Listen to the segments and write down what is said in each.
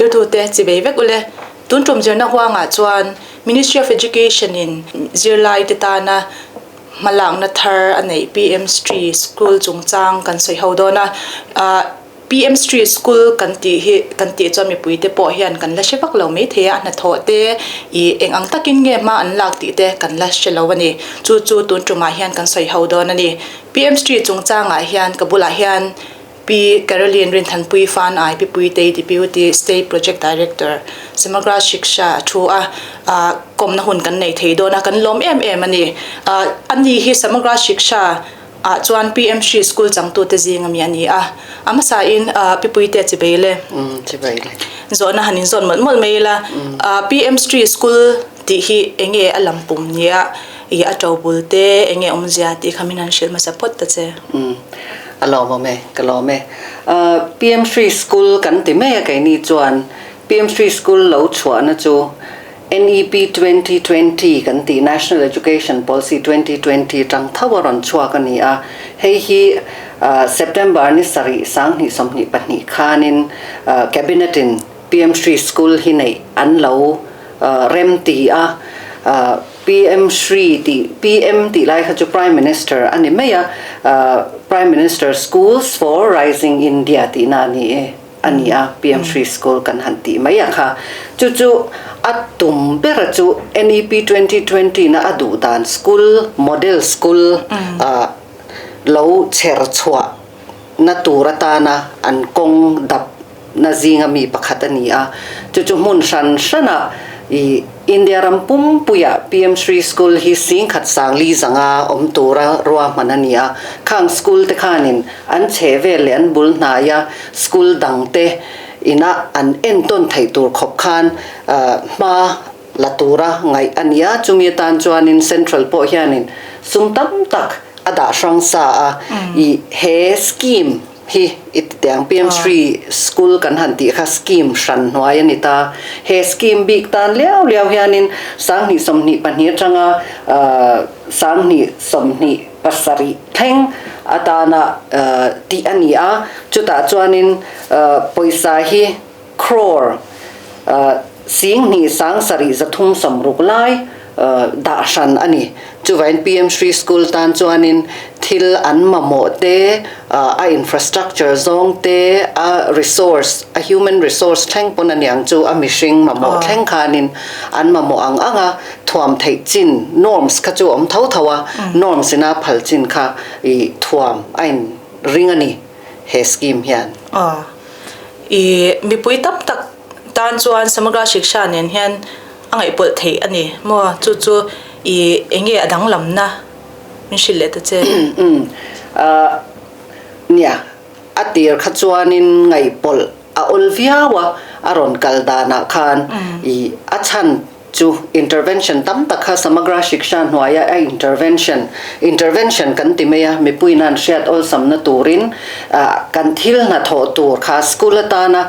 Thlirtute chibei vek ule. Tun tum zirna huangah chuan Ministry of Education in zirlaite tana hmalakna thar a neih PM Shri School chungchang kan sawi ho dawn a. PM Shri School kan tih hi kan tih chuan mipuite pawh hian kan la hre vak lo mai thei a, a hnathawh te ih eng ang takin nge hma an lak tih te kan la hre lo a ni. Chu chu tun tumah hian kan sawi ho dawn a ni. PM Shri chungchangah hian ka bulah hian Pi Caroline Rinthanpui Fanai, Pi Puitei Deputy State Project Director, Samagra Shiksha a thu a, kawmna hun kan nei thei dawn a, kan lawm em em a ni. Ani hi Samagra Shiksha ah chuan PM Shri School changtute zing ami a ni a, a hmasain Pi Puite chi bei le. Chi bei le. Zawhna han inzawn mawlh mawlh mai ila, PM Shri School tih hi eng nge a lam pum nia i a to bul te eng nge awmzia tih kha min han hrilh hmasa phawt ta che. A lawmawm e, ka lawm e. PM Shri School kan ti mai a keini chuan PM Shri School lo chhuahna chu NEP 2020 kan tih National Education Policy 2020 tang tho a rawn chhuak a ni a. Hei hi September ni sarih 2022 khanin Cabinet in PM Shri School hi neih an lo rem ti a. PM Shri tih PM tih lai kha chu Prime Minister a ni mai a, Prime Minister Schools for Rising India tihna a ni e. A ni a, PM Shri School kan han tih mai a kha. Chu chu a tum ber chu NEP 2020 na a duh dan school, model school lo chher chhuah na tur atana an kawng dap na zinga mi pakhat a ni a. Chu chu hmun hran hranah i India ram pumpuiah PM Shri School hi singkhat sangli zanga awm tura ruahman a ni a. Khang school te khanin an chheh vel leh an bul hnaia school dangte ina an entawn theih tur khawp khan hma la tura ngaih a ni a. Chumi atan chuanin Central pawh hianin sum tam tak a dah hrang sa a. I he scheme hi i ti teh ang PM Shri School kan han tih kha scheme hran hnuai a ni ta. He scheme bik tan liau liau hianin 2022 atanga 2027 thleng atana tih a ni a, chutah chuanin pawisa hi crore 2 7 360 lai dah hran a ni. Chuvain PM Shri School tan chuanin thil an mamawh te, a infrastructure zawng te, a resource, a human resource thleng pawn a niang chu a mihring mamawh thleng khanin an mamawh ang ang a, thuam theih chin norms kha chu awm tho tho a, norms ina phal chin kha i thuam a in ring a ni he scheme hian. Aw. I mipui tam tak tan chuan Samagra Shiksha nen hian a ngaihpawlh theih a ni maw? Chu chu i eng nge a danglamna min hrilh leh ta che? Umm. Nia, a tir kha chuanin ngaihpawlh a awl viau a, a rawn kal danah khan i a chhan Chu intervention tam tak kha Samagra Shiksha hnuaia a intervention, intervention kan ti mai a, mipui nan hriat awlsamna turin kan thil hnathawh tur kha school atana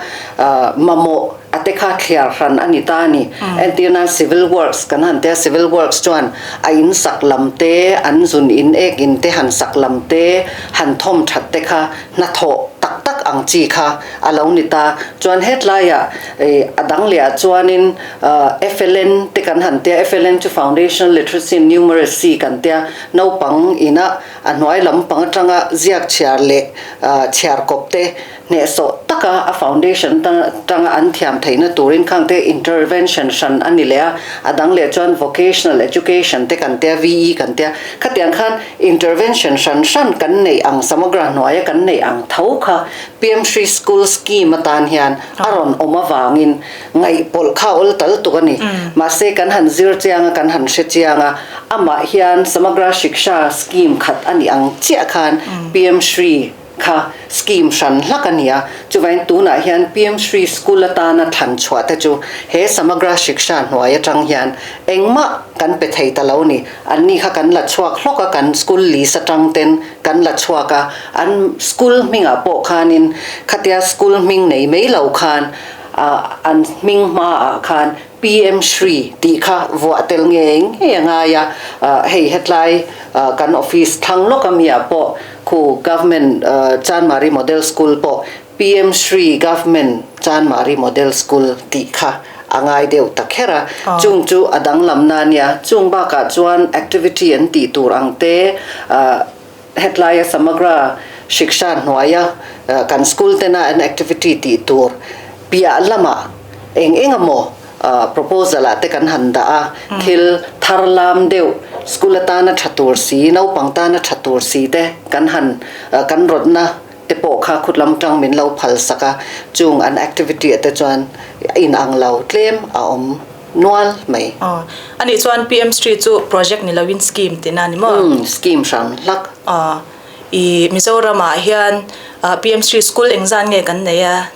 mamawh a te kha thliar hran a ni ta a ni. Entir nan civil works kan han tia, civil works chuan a in sak lam te, an zun in ek in te han sak lam te, han thawm that te kha hnathawh tak tak ang chi kha a lo ni ta. Chuan hetlaiah a dang leh ah chuanin FLN te kan han tia, FLN chu Foundational Literacy and Numeracy kan tia, naupang ina a hnuai lampang atanga ziak chhiar leh chhiar kawp te hnehsawh taka a foundation atanga an thiam theihna turin khang te intervention hran a ni leh a, a dang leh chuan Vocational Education te kan tia, VE kan tia, khatiang khan intervention hran hran kan neih ang Samagra hnuaia kan neih ang tho kha PM Shri School Scheme atan hian a rawn awm avangin Ngaihpawlh kha awl tal tuk a ni. Mahse kan han zir chiang a, kan han hre chiang a, amah hian Samagra Shiksha Scheme khat a nih ang chiah khan PM Shri kha scheme hran hlak a ni a. Chuvain tunah hian PM Shri School atana thlan chhuah te chu he Samagra Shiksha hnuai atang hian engmah kan pe thei ta lo ni. Anni kha kan la chhuak hlawk a, kan school list atang ten kan la chhuak a, an school hmingah pawh khanin khatia school hming nei mai lo khan an hming hmaah khan PM Shri tih kha vuah tel ngei ngei a ngai a, hei hetlai kan office thlang lawk a miah pawh khu Government Chanmari Model School pawh PM Shri Government Chanmari Model School tih kha a ngai deuh ta kher a, chung chu a danglamna a nia. Chung bakah chuan activity an tih tur ang te, Hetlaia Samagra Shiksha hnuaia kan school tena an activity tih tur piah lamah eng eng emaw proposal ah te kan han dah a, thil thar lam deuh school atana tha tur si, naupang tana tha tur si te kan han kan rawtna te pawh kha khut lam tang min lo phal sak a, chung an activity ah te chuan inang lo tlem a awm nual mai. Aw, anih chuan PM Street chu project ni loin scheme tihna a ni maw? Umm, scheme hran hlak. Aw, i Mizoram ah hian PM Street school engzan nge kan nei a,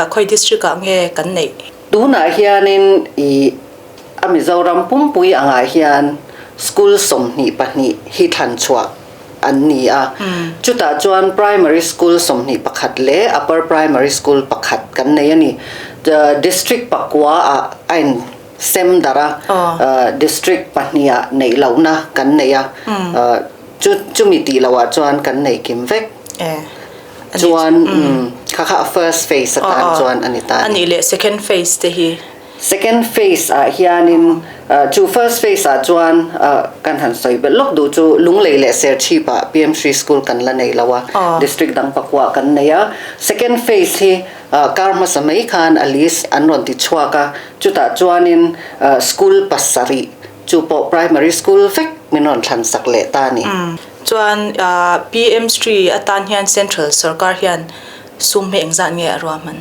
khawi district ah nge kan neih? Tunah hianin i a Mizoram pumpui angah hian school 22 hi thlan chhuah an ni a. Chutah chuan Primary School 21 leh Upper Primary School pakhat kan nei a ni. District pakua ah a in sem darh a, District pahnih ah neih lohna kan nei a, chumi tih loh ah chuan kan nei kim vek. Chuan kha kha a first phase atan chuan a ni ta a ni. A nih leh second phase te hi? Second phase ah hianin chu first phase ah chuan kan han sawi belh lawk duh chu Lunglei leh Serchhip ah PM Shri School kan la nei lo a, District dang pakua kan nei a. Second phase hi kar hmasa mai khan a list an rawn ti chhuak a, chutah chuanin school pasarih chu pawh primary school vek min rawn thlan sak leh ta a ni. Chuan PM Shri atan hian Central sorkar hian Sum hi engzah nge a ruahman?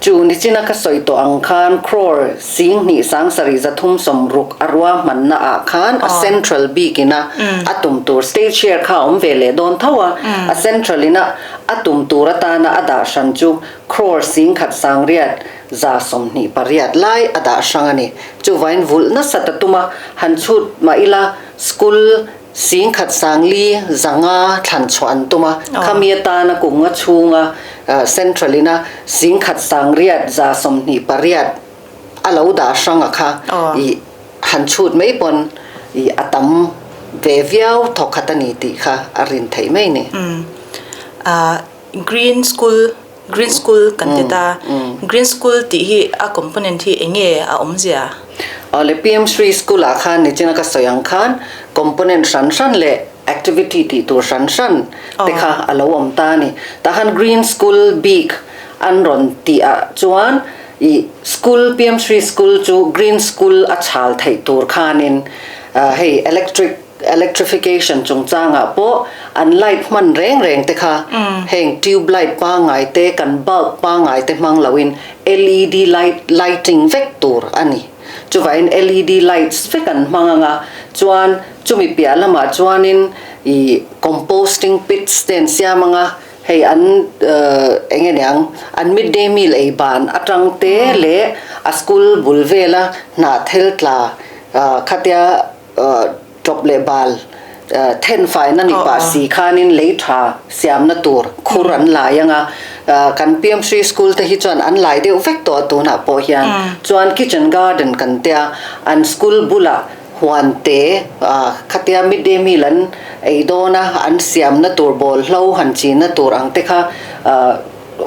Chu nichina ka sawi tawh ang khan crore 23,360 a ruahmanna ah khan a central bik ina a tum tur state share kha a awm ve leh dawn tho a, a central ina a tum tur atana a dah hran chu crore 1,628 lai a dah hrang a ni. Chuvain vulh nasat a tum a, han chhut mah ila school 1,400 thlan chhuah an tum a, khami atana kum nga chhunga Central ina 1,628 a lo dah hrang a kha i han chhut mai pawn i a tam ve viau thawkhat a ni tih kha a rin theih mai ni. Green School Green School kan ti ta. Green School tih hi a component hi eng nge a awmzia? Awle PM Shri School ah khan nichina ka sawi ang khan component hran hran leh activity tih tur hran hran te kha a lo awm ta a ni. Tah khan Green School bik an rawn tih ah chuan i school PM Shri School chu Green School a chhal theih tur khanin hei electric Electrification chungchangah pawh an light hman reng reng te kha heng tube light pangngai te kan bulb pangngai te hmang loin led light lighting vek tur a ni. Chuvain led lights vek an hmang anga chuan chumi piah lamah chuanin ih composting pits te an siam anga hei an eng nge niang an midday meal ei ban atang te leh a school bul vela hnahthel tla khatia Tawp leh bal then faina ni pah si khanin lei tha siamna tur khur an lai ang a, kan PMC school te hi chuan an lai deuh vek tawh a tunah pawh hian chuan kitchen garden kan tia an school bulah huan te khatia midday meal an ei dawn a an siamna tur bawlhlo han chinna tur ang te kha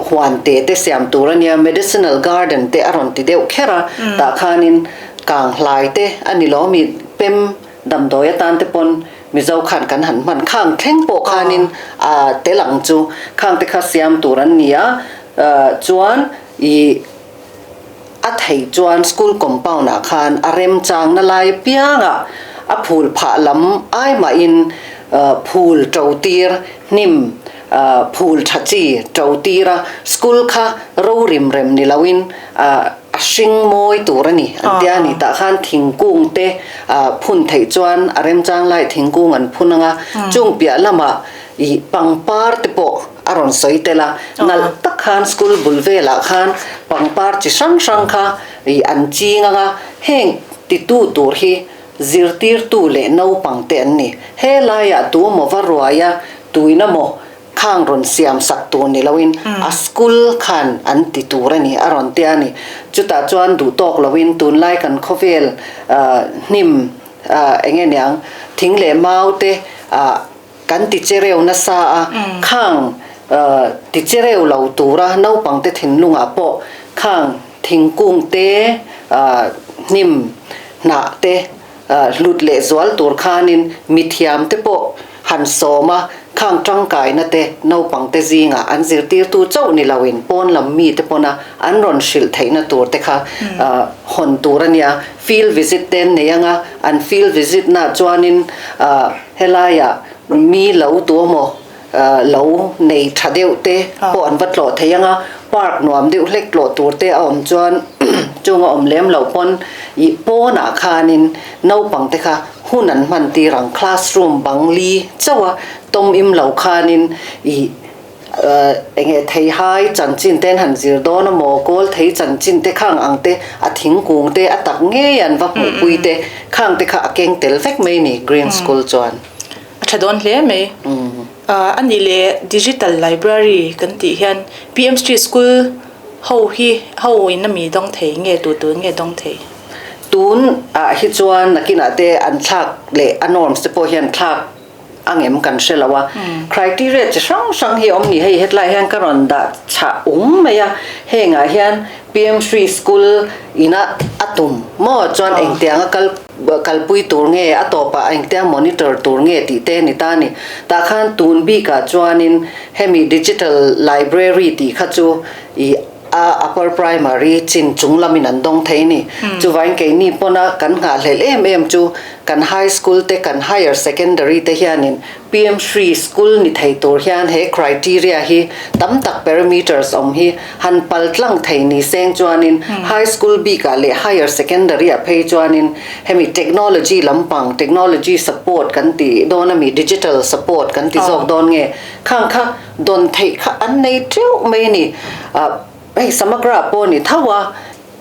huan te te siam tur a nia medicinal garden te a rawn ti deuh kher a tah khanin kang hlai te a ni lo mi pem damdawi atan te pawn Mizo khan kan han hman khang thleng pawh khanin a tel ang chu khang te kha siam tur an ni a chuan ih a thei chuan school compound ah khan a remchang na lai apiangah a phul phah lam ai mahin phul to tir hnim phul tha chi to tir a school kha ro rim rem ni loin a hring mawi tur a ni an tia a ni tah khan thingkung te phun theih chuan a remchang lai thingkung an phun anga chung piah lamah ih pangpar te pawh a rawn sawi tel a, nalh tak khan school bul velah khan pangpar chi hrang hrang kha ih an ching ang a, heng titu tur hi zirtirtu leh naupang te an ni. He laiah tu maw va ruai a, tuina maw khang rawn siam sak tur ni loin a school khan an ti tur a ni a rawn tia a ni. Chutah chuan duh tawk loin tunlai kan khawvel hnim eng nge niang thing leh mau te ah Kan ti che reu nasa a, khang Ti chereu lo tura naupangte thinlungah pawh khang thingkung te, hnim hnah te hlut leh zual tur khanin mithiam te pawh han sawm a, khang tangkaina te naupangte zingah an zirtirtu chauh ni loin pawn lam mite pawna an rawn hrilh theihna tur te kha hawn tur a nia. Field visit te an nei ang a, an field visit na chuanin helaiah mi lo tu emaw Lo nei tha deuh te pawh an va tlawh thei ang a, park nuam deuh hlek tlawh tur te a awm chuan chung a awm lem loh pawn ih pawnah khanin naupang te kha hun an hman tir ang, classroom bang li chauh a tawm im lo khanin ih eng nge theihai chanchin te an han zir dawn a maw, kawl thei chanchin te khang ang te a thingkung te a tak ngei an va hmuhpui te khang te kha a keng tel vek mai ni green school chuan. A tha dawn hle mai. A nih leh Digital Library kan tih hian PM Street School ho hi ho in a mi dawng thei nge tu tu nge dawng thei? Tun ah hi chuan nakinah te an thlak leh a norms te pawh hian thlak angem kan hre lo a. Criteria chi hrang hrang hi a awm ni hei hetlai hian ka rawn dah chhah ung mai a. Hengah hian PM Shri School ina a tum maw chuan engtianga kal Kalpui tur nge, a tawpah a engtia monitor tur nge tih te a ni ta a ni. Tah khan tun bikah chuanin hemi digital library tih kha chu ih a upper primary chin chung lamin an dawng thei a ni. Chuvain keini pawna kan nghahhlelh em em chu kan high school te kan higher secondary te hianin PM Shri School ni thei tur hian he criteria hi tam tak parameters awm hi han pal tlang thei ni seng chuanin high school bikah leh higher secondary ah phei chuanin hemi technology lampang technology support kan ti dawn ami digital support kan ti zawk dawn nge khang kha dawn theih kha an nei teuh mai a ni. Hei Samagra pawh ni tho a.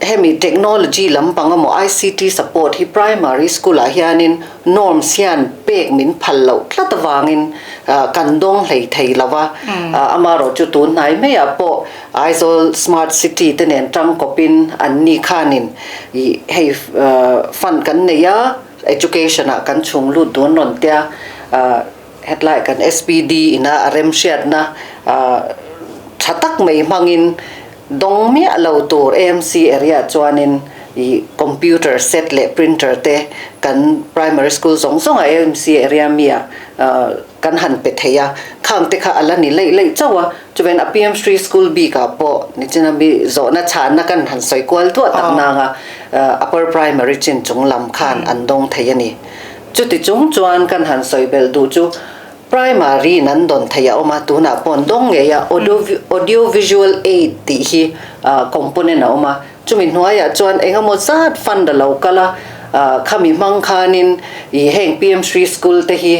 Hemi technology lampang emaw ICT support hi primary school ah hianin norms hian pek min phal loh tlat avangin kan dawng hlei thei lo a, amaherawh chu tun hnai maiah pawh Aizawl Smart City te nen tangkawpin an ni khanin ih hei fund kan nei a, education ah kan chhung lut dun rawn tia hetlai kan SPD ina a remhriatna tha tak mai hmangin Dawng miah lo tur AMC area chuanin ih computer set leh printer te kan primary school zawng zawng ah AMC area mi ah kan han pe thei a, khang te kha a la ni leih leih chauh a, chuven a PM Shri School bik ah pawh nichina mi zawhna chhanna kan han sawi kual duah tak nang a upper primary chin chung lam khan an dawng thei a ni. Chuti chung chuan kan han sawi belh duh chu Primary in an dawn theih a awm a, tunah pawh an dawng ngei a, audio visual aid tih hi component a awm a, chumi hnuaiah chuan eng emaw zat fund a lo kal a, khami hmang khanin ih heng PM Shri School te hi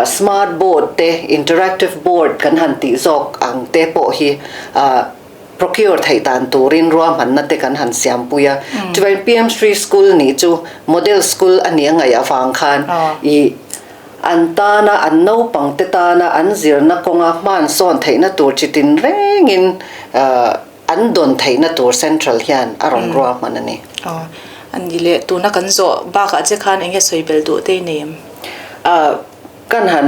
smart board te interactive board kan han tih zawk ang te pawh hi procure theih dan turin ruahmanna te kan han siampui a, chuvangin PM Shri School nih chu model school a nih a ngaih avang khan ih An tana, an naupangte tana an zirna kawnga hmansawn theihna tur chi tin rengin an dawn theihna tur Central hian a rawn ruahman a ni. Aw, a ni leh, tuna kan zawh bakah che khan eng nge sawi belh duh te i nei em? Kan han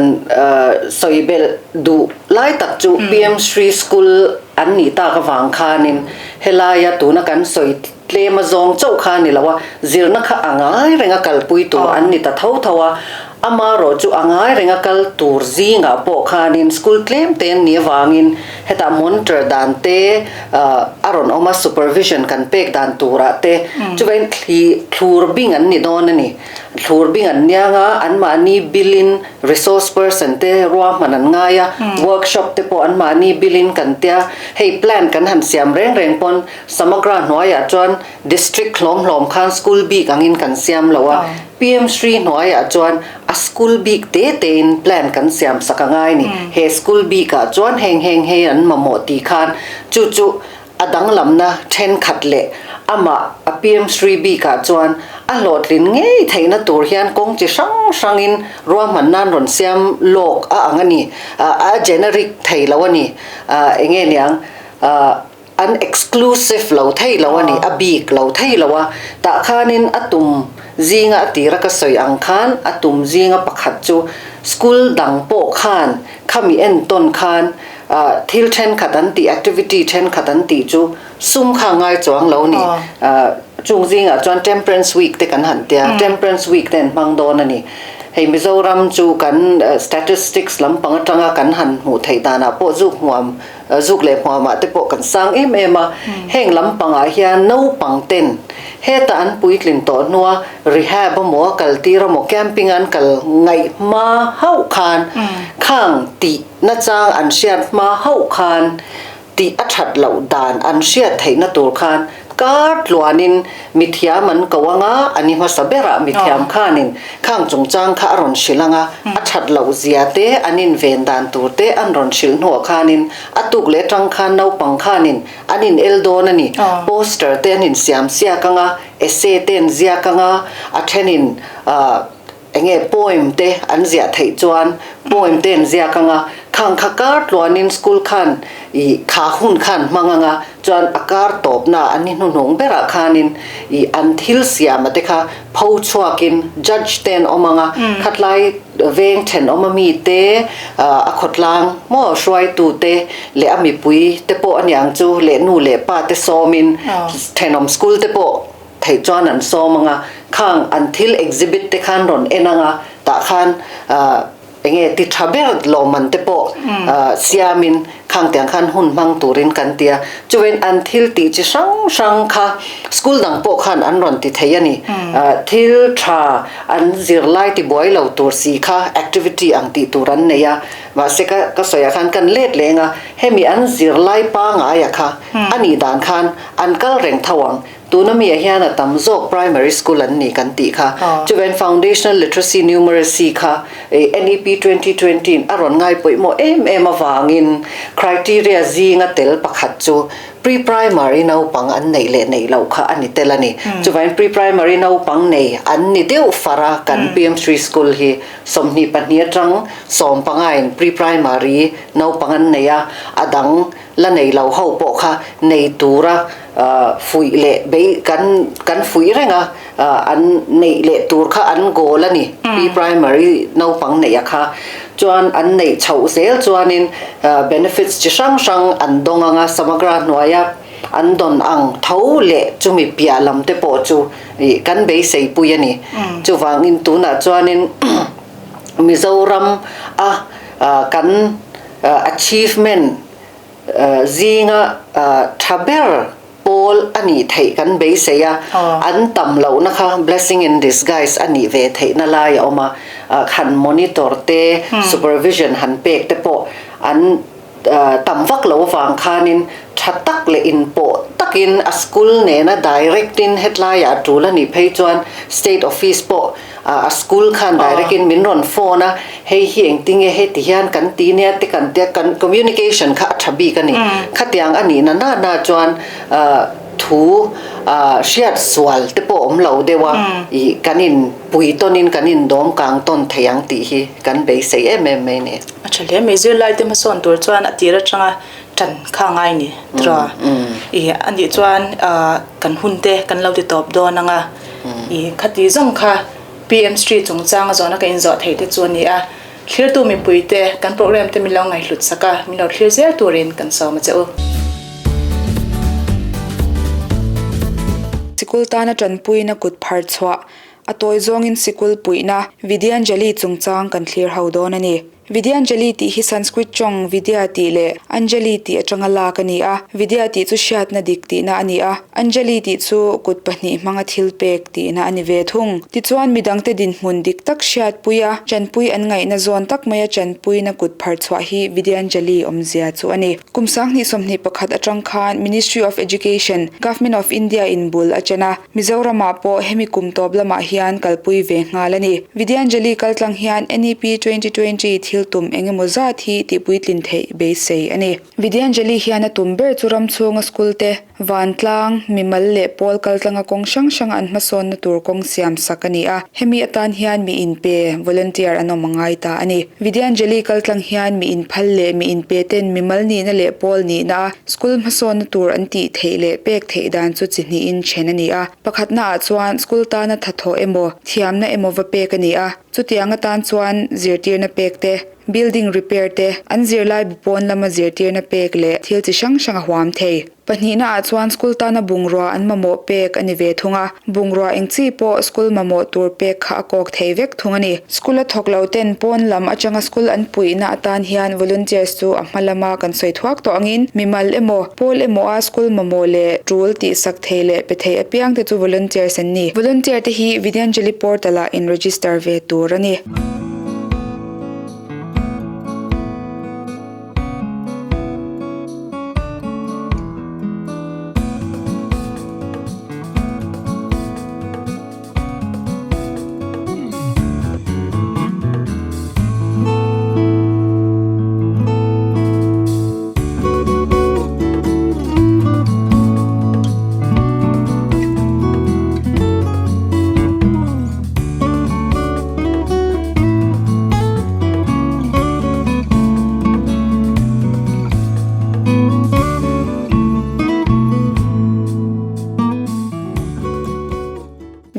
sawi belh duh lai tak chu PM Shri School an nih tak avang khanin helaia tuna kan sawi Tlem a zawng chauh kha a ni lo a, zirna kha a ngai reng a kalpui tur an ni ta tho tho a, amarawh chu a ngai reng a kal tur zingah pawh khanin school tlem te an nih avangin hetah monitor dan te a rawn awm a, supervision kan pek dan turah te chuvain thli thlur bing an ni dawn a ni. Thlur bing an niang a, anmahni bilin resource person te ruahman an ngai a, workshop te pawh anmahni bilin kan tia, hei plan kan han siam reng reng pawn Samagra hnuaiah chuan District hlawm hlawm khan school bik angin kan siam lo a, PM Shri hnuaiah chuan a school bik te tein plan kan siam sak a ngai ni. He school bikah chuan heng heng hei an mamawh tih khan chu chu a danglamna thenkhat leh amah a PM Shri bikah chuan a hlawhtlin ngei theihna tur hian kawng chi hrang hrangin ruahman nan rawn siam lawk a ang a ni. A generic thei lo a ni. Eng nge niang? An exclusive lo thei lo a ni, a bik lo thei lo a. Tah khanin a tum zinga a tira ka sawi ang khan a tum zinga pakhat chu school dang pawh khan khami entawn khan Thil thenkhat an tih, activity thenkhat an tih chu sum kha a ngai chuang lo ni. Chung zingah chuan Temperance Week te kan han tia, Temperance Week te an hmang dawn a ni. Hei Mizoram chu kan statistics lampang atanga kan han hmuh theih danah pawh zuk hmuam, zuk leh hmuamah te pawh kan sang em em a. Heng lampangah hian naupang ten heta an puitlin tawh hnua rehab emaw a kal tir emaw camping an kal ngaih hma hauh khan khang tih Nachang an hriat hma hauh khan tih a that loh dan an hriat theihna tur khan kar tluanin mithiam an ko anga, a ni hmasa berah mithiam khanin khang chungchang kha a rawn hrilh anga, a that loh zia te, an inven dan tur te an rawn hrilh hnuah khanin a tuk leh atang khan naupang khanin an in el dawn a ni. Poster te an insiam siak anga, essay te an ziak anga, a thenin Enge poem te an ziah theih chuan poem te an ziak anga, khang kha kar tluanin school khan i kha hun khan hmang anga, chuan a kar tawpna an ni hnuhnung berah khanin i an thil siama te kha pho chhuakin judge te an awm anga, khatlai veng thenawm ami te a khawtlang maw hruaitu te leh a mipui te pawh aniang chu leh nu leh pa te sawmin thenawm school te pawh Theih chuan an sawm anga, khang an thil exhibit te khan rawn en anga, tah khan enge ti tha ber lawmman te pawh siamin khang tiang khan hun hmang turin kan ti a. Chuvein an thil tih chi hrang hrang kha school dang pawh khan an rawn ti thei a ni. Thil tha an zirlai ti buai lo tur si kha activity ang tih tur an nei a, mahse ka ka sawiah khan kan let leng a, hemi an zirlai pangaia kha a nih dan khan an kal reng tho ang. Tuna mi ah hian a tam zawk primary school an ni kan tih kha. Chuven foundational literacy numeracy kha NEP 2020 in a rawn ngai pawimawh em em avangin criteria zinga tel pakhat chu pre-primary naupang an neih leh neih loh kha a ni tel a ni. Chuvain pre-primary naupang nei an ni deuh far a kan PM3 school hi 22 atang 15 in pre-primary naupang an nei a, a dang la nei lo ho pawh kha nei tura fuih leh bei kan kan fuih reng a, an neih leh tur kha an goal a ni, pre primary naupang neih a kha chuan an neih chhoh zel chuanin benefits chi hrang hrang an dawng ang a, samagra hnuaia an dawn ang tho leh chumi piah lam te pawh chu ih kan beisei pui a ni. Chuvangin tunah chuanin Mizoram a kan achievement zinga tha ber pawl a nih theih kan beisei a, an tam lohna kha blessing in disguise a nih ve theihna lai a awm a, han monitor te, supervision han pek te pawh an tam vak lo avang khanin tha tak leh inpawh takin a school nena direct in hetlaiah a tul a nih phei chuan state office pawh a school khan direct in min rawn phone a, hei hi engtinge heti hian kan ti nia te kan tia kan communication kha a tha bik a ni. Khatiang a nih na na na chuan thu hriat sual te pawh awm lo deuh a, ih kan in pui tawn in kan in dawm kang tawn thei ang tih hi kan beisei em em mai a ni. A tha hle mai, zirlai te hmasawn tur chuan a tir atanga tan kha a ngai ni tiraw? Ih a nih chuan kan hun te kan lo ti tawp dawn ang a, ih khati zawng kha PM Street chungchang a zawhna ka inzawh theih te chu a ni a, thlirtu mipui te kan program te min lo ngaihhlut sak a, min lo thlir zel turin kan sawm a che u. Sikul tana tanpuina kut phar chhuah a tawi zawngin sikul puihna Vidyanjali chungchang kan thlir ho dawn a ni. Vidyanjali tih hi Sanskrit tawng Vidya tih leh Anjali tih atanga lak a ni a. Vidya tih chu hriatna dik tihna a ni a, Anjali tih chu kut pahnih hmanga thil pek tihna a ni ve thung. Tichuan midangte dinhmun dik tak hriatpui a, chanpui an ngaihna zawn tak maia chanpuina kut phar chhuah hi Vidyanjali awmzia chu a ni. Kum 2021 atang khan Ministry of Education, Government of India in bul a chen a. Mizoramah pawh hemi kum tawp lamah hian kalpui ve nghal a ni. Vidyanjali kaltlang hian NEP 2020 thil tum eng emaw zat hi tihpuitlin theih beisei a ni. Vidyanjali hian a tum ber chu ram chhunga school te, vantlang, mimal leh pawl kaltlanga kawng hrang hranga an hmasawnna tur kawng siam sak a ni a. Hemi atan hian mi inpe, volunteer, an awm a ngai ta a ni. Vidyanjali kaltlang hian mi inphal leh mi inpe ten mimal nihna leh pawl nihna a School hmasawnna tur an tih theih leh pek theih dan chu chi hnihin then a ni a. Pakhatnaah chuan school tana thathawh emaw, thiamna emaw va pek a ni a. Chutiang atan chuan zirtirna pek te, building repair te, an zirlai bu pawn lama zirtirna pek leh thil chi hrang hrang a huam thei. Pahnihna ah chuan school tana bungrua an mamawh pek a ni ve thung a, bungrua eng chi pawh school mamawh tur pek kha a kawk thei vek thung a ni. School a thawk lo ten pawn lam atanga school an puihna atan hian volunteers chu a hma lama kan sawi thuak tawh angin mimal emaw, pawl emaw a school mamawh leh tul tihsak thei leh pe thei apiang te chu volunteers an ni. Volunteer te hi Vidyanjali portal ah in register ve tur a ni.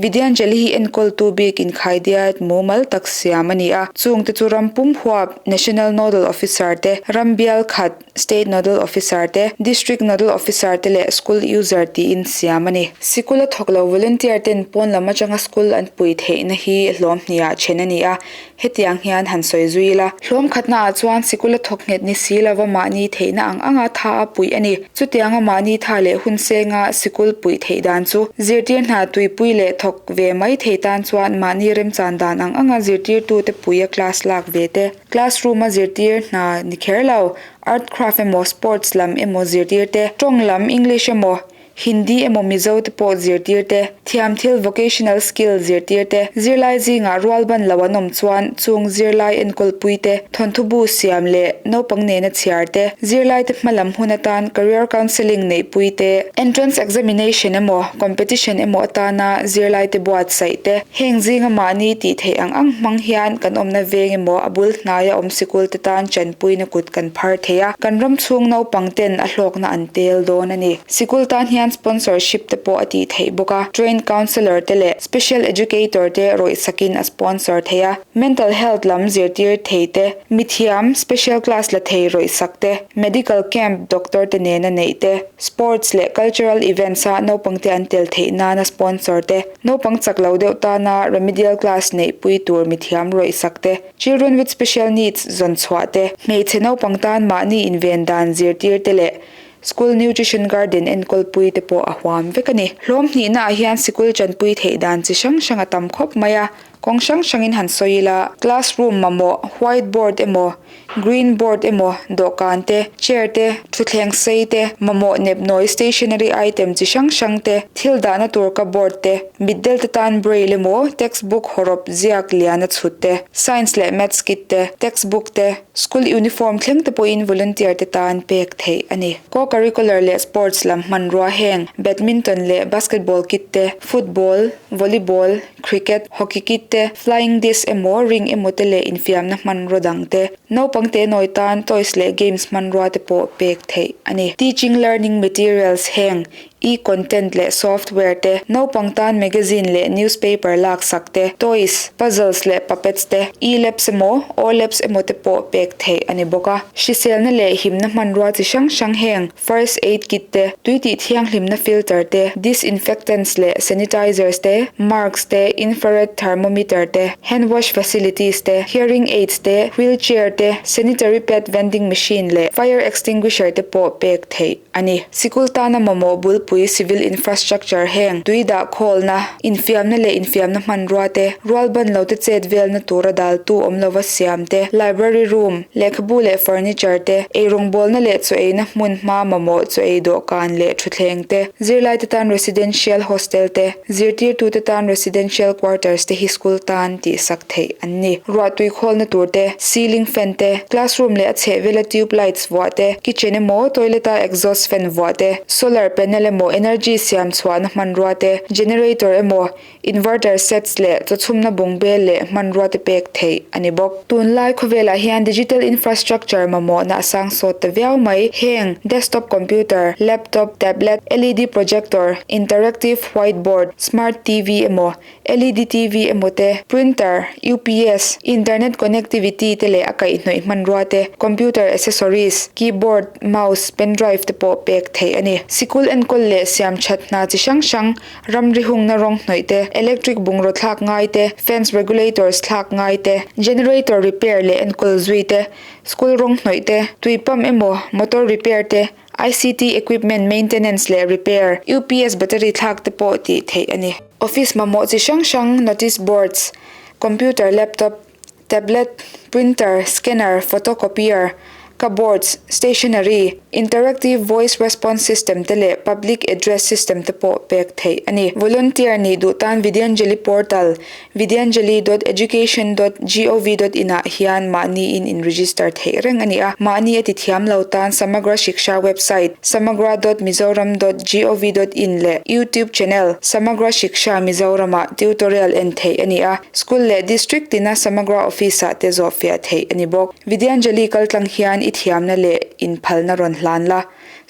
Vidyanjali hi enkawltu bik inkhaidiat mumal tak siam a ni a, chungte chu ram pum huap National Nodal Officer te, ram bial khat State Nodal Officer te, District Nodal Officer te leh School User tiin siam a ni. Sikul a thawk lo volunteer ten pawn lam atanga school an pui theihna hi hlawm hniah then a ni a, hetiang hian han sawi zui ila. Hlawm khatna ah chuan sikul a thawk nghet ni si lova mahni theihna ang anga tha a puih a ni. Chutianga mahni tha leh hun senga sikul puih theih dan chu zirtir hna tuipui leh thawk ve mai thei tan chuan mahni remchan dan ang anga zirtirtute puia class lak ve te. Classroom a zirtir hna ni kher lo, art craft emaw sports lam emaw zirtir te, tawng lam English emaw Hindi emaw Mizo te pawh zirtir te, thiam thil vocational skill zirtir te, zirlai zingah rual ban lo an awm chuan chung zirlai enkawlpui te, thawnthu bu siam leh naupang nena chhiar te, zirlai te hma lam hun atan career counselling neihpui te, entrance examination emaw competition emaw atana zirlai te buatsaih te. Heng zinga mahni tih theih ang ang hmang hian kan awmna veng emaw a bul hnaia awm sikul te tan tanpuina kut kan phar thei a, kan ram chhung naupang ten a hlawkna an tel dawn a ni. Sikul tan hian sponsorship te pawh a tih theih bawk a, trained counsellor te leh special educator te rawih sakin a sponsor thei a, mental health lam zirtir thei te, mithiam special class la thei rawih sak te, medical camp doctor te nena neih te, sports leh cultural events a naupang te an tel theih nana sponsor te. Naupang chak lo deuh tana remedial class neihpui tur mithiam rawih sak te, Children with Special Needs zawn chhuah te, hmeichhe naupang tan mahni inven dan zirtir te leh School Nutrition Garden enkawlpui te pawh a huam vek a ni. Hlawm hnihnaah hian sikul tanpui theih dan chi hrang hrang a tam khawp mai a, kawng hrang hrangin han sawi ila, classroom mamawh, white board emaw, Green board emaw, dawhkan te, chair te, thutthleng sei te, mamawh nepnawi stationery item chi hrang hrang te, thil dahna tur cupboard te, mitdel te tan braille emaw, textbook hawrawp ziak lian a chhut te, science leh maths kit te, textbook te, school uniform thleng te pawhin volunteer te tan pek theih a ni. Co-curricular leh sports lam hmanrua heng badminton leh basketball kit te, football, volleyball, Cricket, hockey kit te, flying disc emaw ring emaw te leh infiamna hmanraw dang te, naupang te nawi tan toys leh games hmanrua te pawh pek theih a ni. Teaching learning materials heng e-content leh software te, naupang tan magazine leh newspaper laksak te, toys, puzzles leh puppets te, e-labs emaw o-labs emaw te pawh pek theih a ni bawk a. Hriselna leh himna hmanrua chi hrang hrang heng First aid kit te, tui tih thianghlimna filter te, disinfectants leh sanitizers te, marks te, infrared thermometer te, hand wash facilities te, hearing aids te, wheel chair te, sanitary pad vending machine leh fire extinguisher te pawh pek theih a ni. Sikul tana mamawh bulpui civil infrastructure heng tui dah khawlna, infiamna leh infiamna hmanrua te, rual ban lo te chet velna tura daltu awm lova siam te, library room, Lehkhabu leh furniture te, eirawngbawlna leh chaw eina hmun hma mamawh chaw ei dawhkan leh thutthleng te, zirlaite tan residential hostel te, zirtirtute tan residential quarters te hi school tan tihsak theih an ni. Ruahtui khawlna tur te, ceiling fan te, classroom leh a chhehvela tube lights vuah te, kitchen emaw toilet-a exhaust fan vuah te, solar panel emaw. emaw energy siam chhuahna hmanrua te, generator emaw inverter sets leh chawchhumna bungbel leh hmanrua te pek theih a ni bawk. Tunlai khawvelah hian digital infrastructure mamawhna a sang sawt ta viau mai. Heng, desktop computer, laptop, tablet, LED projector, interactive whiteboard, smart TV emaw, LED TV emaw te, printer, UPS, internet connectivity te leh a kaihhnawih hmanrua te, computer accessories, keyboard, mouse, pendrive te pawh pek theih a ni. Sikul enkawl leh siam that hna chi hrang hrang, ramri hungna rawng hnawih te, electric bungraw thlak ngai te, fans regulators thlak ngai te, generator repair leh enkawl zui te, school rawng hnawih te, tui pump emaw motor repair te, ICT equipment maintenance leh repair, UPS battery thlak te pawh tih theih a ni. Office mamawh chi hrang hrang notice boards, computer laptop, tablet, printer, scanner, photocopier, cupboards, stationery, interactive voice response system te leh public address system te pawh pek theih a ni. Volunteer nih duh tan Vidyanjali portal, vidyanjali dot education dot gov dot in ah hian mahni in in register theih reng a ni a. Mahni a ti thiam lo tan Samagra Shiksha website, samagra dot mizoram dot gov dot in leh YouTube channel, Samagra Shiksha Mizoram ah tutorial en theih a ni a. School leh District tina Samagra Office ah te zawh fiah theih a ni bawk. Vidyanjali kaltlang hian i thiamna leh inphalna rawn hlan la,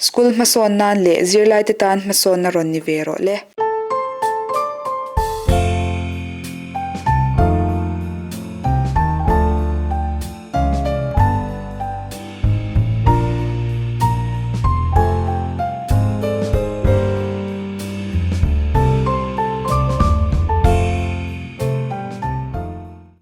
School hmasawn nan leh zirlaite tan hmasawnna rawn ni ve rawh le.